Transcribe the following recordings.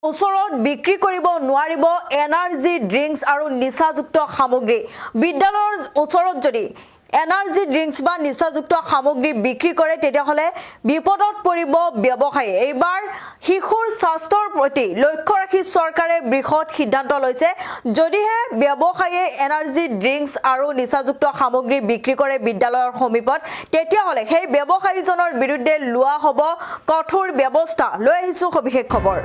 ওচৰত বিক্ৰী কৰিব নোৱাৰিব এনাৰ্জি ড্ৰিংকছ আৰু নিচাযুক্ত সামগ্ৰী। বিদ্যালয়ৰ ওচৰত যদি এনাৰ্জি ড্ৰিংকছ বা নিচাযুক্ত সামগ্ৰী বিক্ৰী কৰে, তেতিয়াহ'লে বিপদত পৰিব ব্যৱসায়ী। এইবাৰ শিশুৰ স্বাস্থ্যৰ প্ৰতি লক্ষ্য ৰাখি চৰকাৰে বৃহৎ সিদ্ধান্ত লৈছে। যদিহে ব্যৱসায়ীয়ে এনাৰ্জি ড্ৰিংকছ আৰু নিচাযুক্ত সামগ্ৰী বিক্ৰী কৰে বিদ্যালয়ৰ সমীপত, তেতিয়াহ'লে সেই ব্যৱসায়ীজনৰ বিৰুদ্ধে লোৱা হ'ব কঠোৰ ব্যৱস্থা। লৈ আহিছো সবিশেষ খবৰ।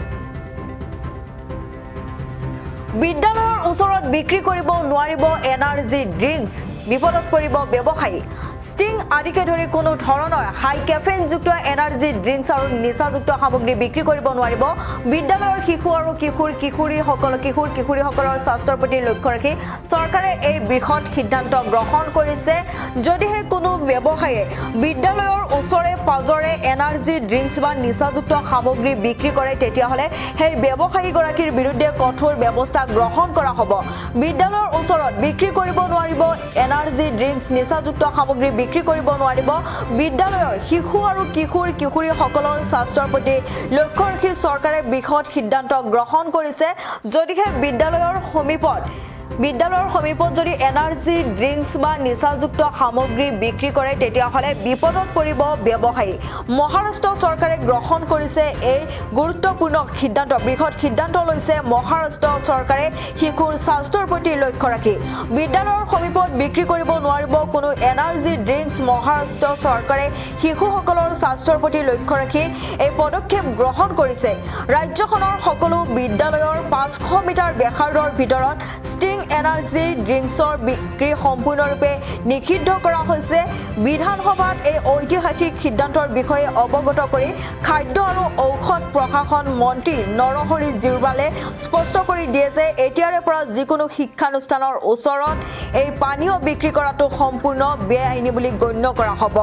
বিদ্যালয়ৰ ওচৰত বিক্ৰী কৰিব নোৱাৰিব এনাৰ্জি ড্ৰিংকছ, বিপদত পৰিব ব্যৱসায়ী। ষ্টিং আদিকে ধৰি কোনো ধৰণৰ হাই কেফেইনযুক্ত এনাৰ্জি ড্ৰিংকছ আৰু নিচাযুক্ত সামগ্ৰী বিক্ৰী কৰিব নোৱাৰিব। বিদ্যালয়ৰ শিশু আৰু কিশোৰ কিশোৰীসকল, কিশোৰ কিশোৰীসকলৰ স্বাস্থ্যৰ প্ৰতি লক্ষ্য ৰাখি চৰকাৰে এই বৃহৎ সিদ্ধান্ত গ্ৰহণ কৰিছে। যদিহে কোনো ব্যৱসায়ীয়ে বিদ্যালয়ৰ ওচৰে পাজৰে এনাৰ্জি ড্ৰিংকছ বা নিচাযুক্ত সামগ্ৰী বিক্ৰী কৰে, তেতিয়াহ'লে সেই ব্যৱসায়ীগৰাকীৰ বিৰুদ্ধে কঠোৰ ব্যৱস্থা গ্ৰহণ কৰা হ'ব। বিদ্যালয়ৰ ওচৰত বিক্ৰী কৰিব নোৱাৰিব এনাৰ্জি ড্ৰিংকছ, নিচাযুক্ত সামগ্ৰী বিক্ৰী কৰিব নোৱাৰিব। বিদ্যালয়ৰ শিশু আৰু কিশোৰ কিশোৰীসকলৰ স্বাস্থ্যৰ প্ৰতি লক্ষ্য ৰাখি চৰকাৰে বৃহৎ সিদ্ধান্ত গ্ৰহণ কৰিছে। যদিহে বিদ্যালয়ৰ সমীপত যদি এনাৰ্জি ড্ৰিংকছ বা নিচাযুক্ত সামগ্ৰী বিক্ৰী কৰে, তেতিয়াহ'লে বিপদত পৰিব ব্যৱসায়ী। মহাৰাষ্ট্ৰ চৰকাৰে গ্ৰহণ কৰিছে এই গুৰুত্বপূৰ্ণ সিদ্ধান্ত। বৃহৎ সিদ্ধান্ত লৈছে মহাৰাষ্ট্ৰ চৰকাৰে শিশুৰ স্বাস্থ্যৰ প্ৰতি লক্ষ্য ৰাখি। বিদ্যালয়ৰ সমীপত বিক্ৰী কৰিব নোৱাৰিব কোনো এনাৰ্জি ড্ৰিংকছ। মহাৰাষ্ট্ৰ চৰকাৰে শিশুসকলৰ স্বাস্থ্যৰ প্ৰতি লক্ষ্য ৰাখি এই পদক্ষেপ গ্ৰহণ কৰিছে। ৰাজ্যখনৰ সকলো বিদ্যালয়ৰ 500 মিটাৰ ব্যাসাৰ্ধৰ ভিতৰত ষ্টিং এনাৰ্জি ড্ৰিংকছৰ বিক্ৰী সম্পূৰ্ণৰূপে নিষিদ্ধ কৰা হৈছে। বিধানসভাত এই ঐতিহাসিক সিদ্ধান্তৰ বিষয়ে অৱগত কৰি খাদ্য আৰু ঔষধ প্ৰশাসন মন্ত্ৰী নৰহৰি জিৰৱালে স্পষ্ট কৰি দিয়ে যে এতিয়াৰে পৰা যিকোনো শিক্ষানুষ্ঠানৰ ওচৰত এই পানীয় বিক্ৰী কৰাটো সম্পূৰ্ণ বেআইনী বুলি গণ্য কৰা হ'ব।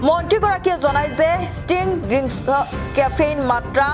মন্ত্ৰীগৰাকীয়ে জনায় যে ষ্টিং ড্ৰিংকছ কেফেইন মাত্ৰা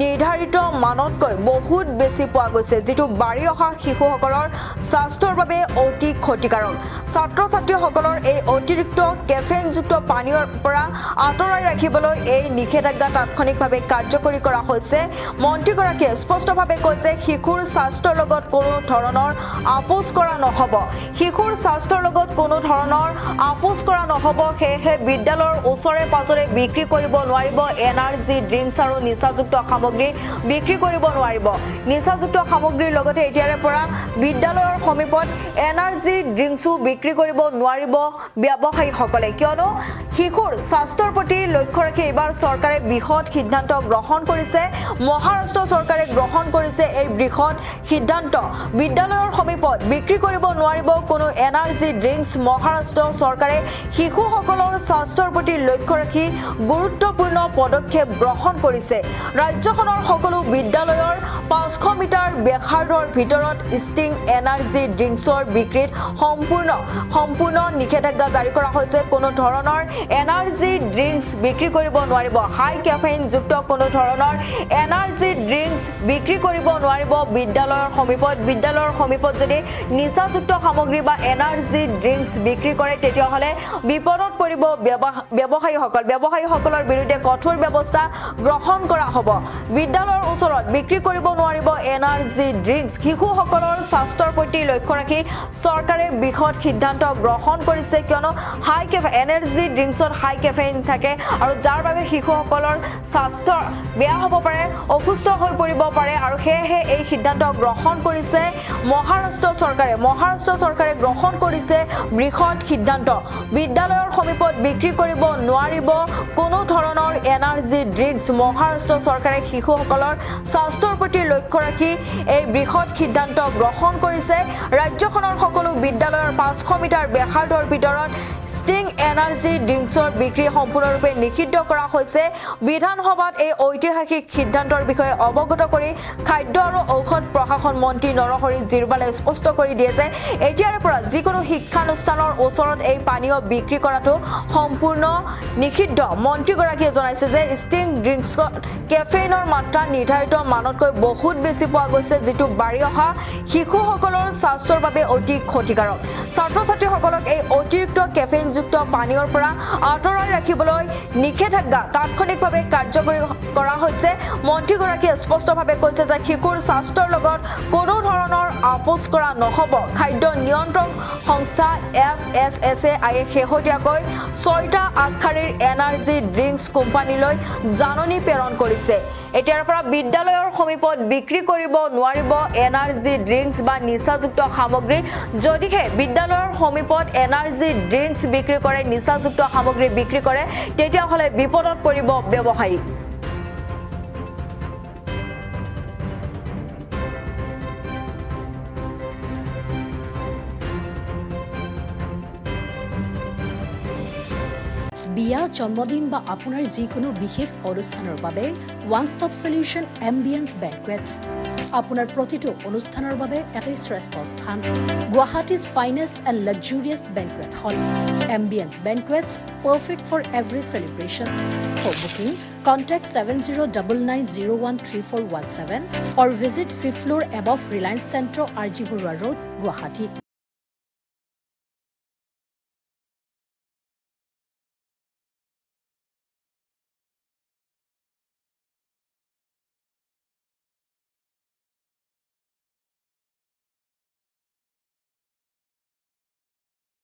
নিৰ্ধাৰিত মানতকৈ বহুত বেছি পোৱা গৈছে, যিটো বাঢ়ি অহা শিশুসকলৰ স্বাস্থ্যৰ বাবে অতি ক্ষতিকাৰক। ছাত্ৰ ছাত্ৰীসকলৰ এই অতিৰিক্ত কেফেইনযুক্ত পানীয়ৰ পৰা আঁতৰাই ৰাখিবলৈ এই নিষেধাজ্ঞা তাৎক্ষণিকভাৱে কাৰ্যকৰী কৰা হৈছে। মন্ত্ৰীগৰাকীয়ে স্পষ্টভাৱে কয় যে শিশুৰ স্বাস্থ্যৰ লগত কোনো ধৰণৰ আপোচ কৰা নহ'ব। শিশুৰ স্বাস্থ্যৰ লগত কোনো ধৰণৰ আপোচ কৰা নহ'ব। সেয়েহে বিদ্যালয়ৰ ওচৰে পাজৰে বিক্ৰী কৰিব নোৱাৰিব এনাৰ্জি ড্ৰিংকছ আৰু নিচাযুক্ত সামগ্ৰী বিক্ৰী কৰিব নোৱাৰিব। নিচাযুক্ত সামগ্ৰীৰ লগতে এতিয়াৰে পৰা বিদ্যালয়ৰ সমীপত এনাৰ্জি ড্ৰিংকছো বিক্ৰী কৰিব নোৱাৰিব ব্যৱসায়ীসকলে। কিয়নো শিশুৰ স্বাস্থ্যৰ প্ৰতি লক্ষ্য ৰাখি এইবাৰ চৰকাৰে বৃহৎ সিদ্ধান্ত গ্ৰহণ কৰিছে। মহাৰাষ্ট্ৰ চৰকাৰে গ্ৰহণ কৰিছে এই বৃহৎ সিদ্ধান্ত। বিদ্যালয়ৰ সমীপত বিক্ৰী কৰিব নোৱাৰিব কোনো এনাৰ্জি ড্ৰিংকছ। মহাৰাষ্ট্ৰ চৰকাৰে শিশুসকলৰ স্বাস্থ্যৰ প্ৰতি লক্ষ্য ৰাখি গুৰুত্বপূৰ্ণ পদক্ষেপ গ্ৰহণ কৰিছে। ৰাজ্যখনৰ সকলো বিদ্যালয়ৰ 500 মিটাৰ ব্যাসাৰ্ধৰ ভিতৰত ষ্টিং এনাৰ্জি ড্ৰিংকছৰ বিক্ৰীত সম্পূৰ্ণ নিষেধাজ্ঞা জাৰি কৰা হৈছে। কোনো ধৰণৰ এনাৰ্জি ড্ৰিংকছ বিক্ৰী কৰিব নোৱাৰিব। হাই কেফেইনযুক্ত কোনো ধৰণৰ এনাৰ্জি ড্ৰিংকছ বিক্ৰী কৰিব নোৱাৰিব বিদ্যালয়ৰ সমীপত। বিদ্যালয়ৰ সমীপত যদি নিচাযুক্ত সামগ্ৰী বা এনাৰ্জি ড্ৰিংকছ বিক্ৰী কৰে, তেতিয়াহ'লে বিপদত পৰিব ব্যৱসায়ীসকল। ব্যৱসায়ীসকলৰ বিৰুদ্ধে কঠোৰ ব্যৱস্থা গ্ৰহণ কৰা হ'ব। বিদ্যালয়ৰ ওচৰত বিক্ৰী কৰিব নোৱাৰিব এনাৰ্জি ড্ৰিংকছ। শিশুসকলৰ স্বাস্থ্যৰ প্ৰতি লক্ষ্য ৰাখি চৰকাৰে বৃহৎ সিদ্ধান্ত গ্ৰহণ কৰিছে। কিয়নো হাই কেফে এনাৰ্জি ড্ৰিংকছত হাই কেফেইন থাকে আৰু যাৰ বাবে শিশুসকলৰ স্বাস্থ্য বেয়া হ'ব পাৰে, অসুস্থ হৈ পৰিব পাৰে আৰু সেয়েহে এই সিদ্ধান্ত গ্ৰহণ কৰিছে মহাৰাষ্ট্ৰ চৰকাৰে। মহাৰাষ্ট্ৰ চৰকাৰে গ্ৰহণ কৰিছে বৃহৎ সিদ্ধান্ত। বিদ্যালয়ৰ সমীপত বিক্ৰী কৰিব নোৱাৰিব কোনো ধৰণৰ এনাৰ্জি ড্ৰিংকছ। মহাৰাষ্ট্ৰ চৰকাৰে শিশুসকলৰ স্বাস্থ্যৰ প্ৰতি লক্ষ্য ৰাখি এই বৃহৎ সিদ্ধান্ত গ্ৰহণ কৰিছে। ৰাজ্যখনৰ সকলো বিদ্যালয়ৰ 500 মিটাৰ ব্যাসাৰ্ধৰ ভিতৰত ষ্টিং এনাৰ্জি ড্ৰিংকছৰ বিক্ৰী সম্পূৰ্ণৰূপে নিষিদ্ধ কৰা হৈছে। বিধানসভাত এই ঐতিহাসিক সিদ্ধান্তৰ বিষয়ে অৱগত কৰি খাদ্য আৰু ঔষধ প্ৰশাসন মন্ত্ৰী নৰহৰি জিৰৱালে স্পষ্ট কৰি দিয়ে যে এতিয়াৰে পৰা যিকোনো শিক্ষানুষ্ঠানৰ ওচৰত এই পানীয় বিক্ৰী কৰাটো সম্পূৰ্ণ নিষিদ্ধ। মন্ত্ৰীগৰাকীয়ে জনাইছে যে ষ্টিং ড্ৰিংকছত কেফেইনৰ মাত্ৰা নিৰ্ধাৰিত মানতকৈ বহুত বহুত বেছি পোৱা গৈছে, যিটো বাঢ়ি অহা শিশুসকলৰ স্বাস্থ্যৰ বাবে অতি ক্ষতিকাৰক। ছাত্ৰ ছাত্ৰীসকলক এই অতিৰিক্ত কেফেইনযুক্ত পানীয়ৰ পৰা আঁতৰাই ৰাখিবলৈ নিষেধাজ্ঞা তাৎক্ষণিকভাৱে কাৰ্যকৰী কৰা হৈছে। মন্ত্ৰীগৰাকীয়ে স্পষ্টভাৱে কৈছে যে শিশুৰ স্বাস্থ্যৰ লগত কোনো ধৰণৰ আপোচ কৰা নহ'ব। খাদ্য নিয়ন্ত্ৰক সংস্থা এফ এছ এছ এ আইয়ে শেহতীয়াকৈ ছয়টা আগশাৰীৰ এনাৰ্জি ড্ৰিংকছ কোম্পানীলৈ জাননী প্ৰেৰণ কৰিছে। এতিয়াৰ পৰা বিদ্যালয়ৰ সমীপত বিক্ৰী কৰিব নোৱাৰিব এনাৰ্জি ড্ৰিংকছ বা নিচাযুক্ত সামগ্ৰী। যদিহে বিদ্যালয়ৰ সমীপত এনাৰ্জি ড্ৰিংকছ বিক্ৰী কৰে, নিচাযুক্ত সামগ্ৰী বিক্ৰী কৰে, তেতিয়াহ'লে বিপদত পৰিব ব্যৱসায়ী। বিয়া, জন্মদিন বা আপোনাৰ যিকোনো বিশেষ অনুষ্ঠানৰ বাবে one stop solution Ambience Banquets। আপোনাৰ প্ৰতিটো অনুষ্ঠানৰ বাবে এটাই শ্ৰেষ্ঠ স্থান, Guwahati's finest and luxurious banquet hall, Ambience Banquets, perfect for every celebration. For booking, contact 7099013417 or visit fifth floor above Reliance Centre, R G Barooah Road, Guwahati.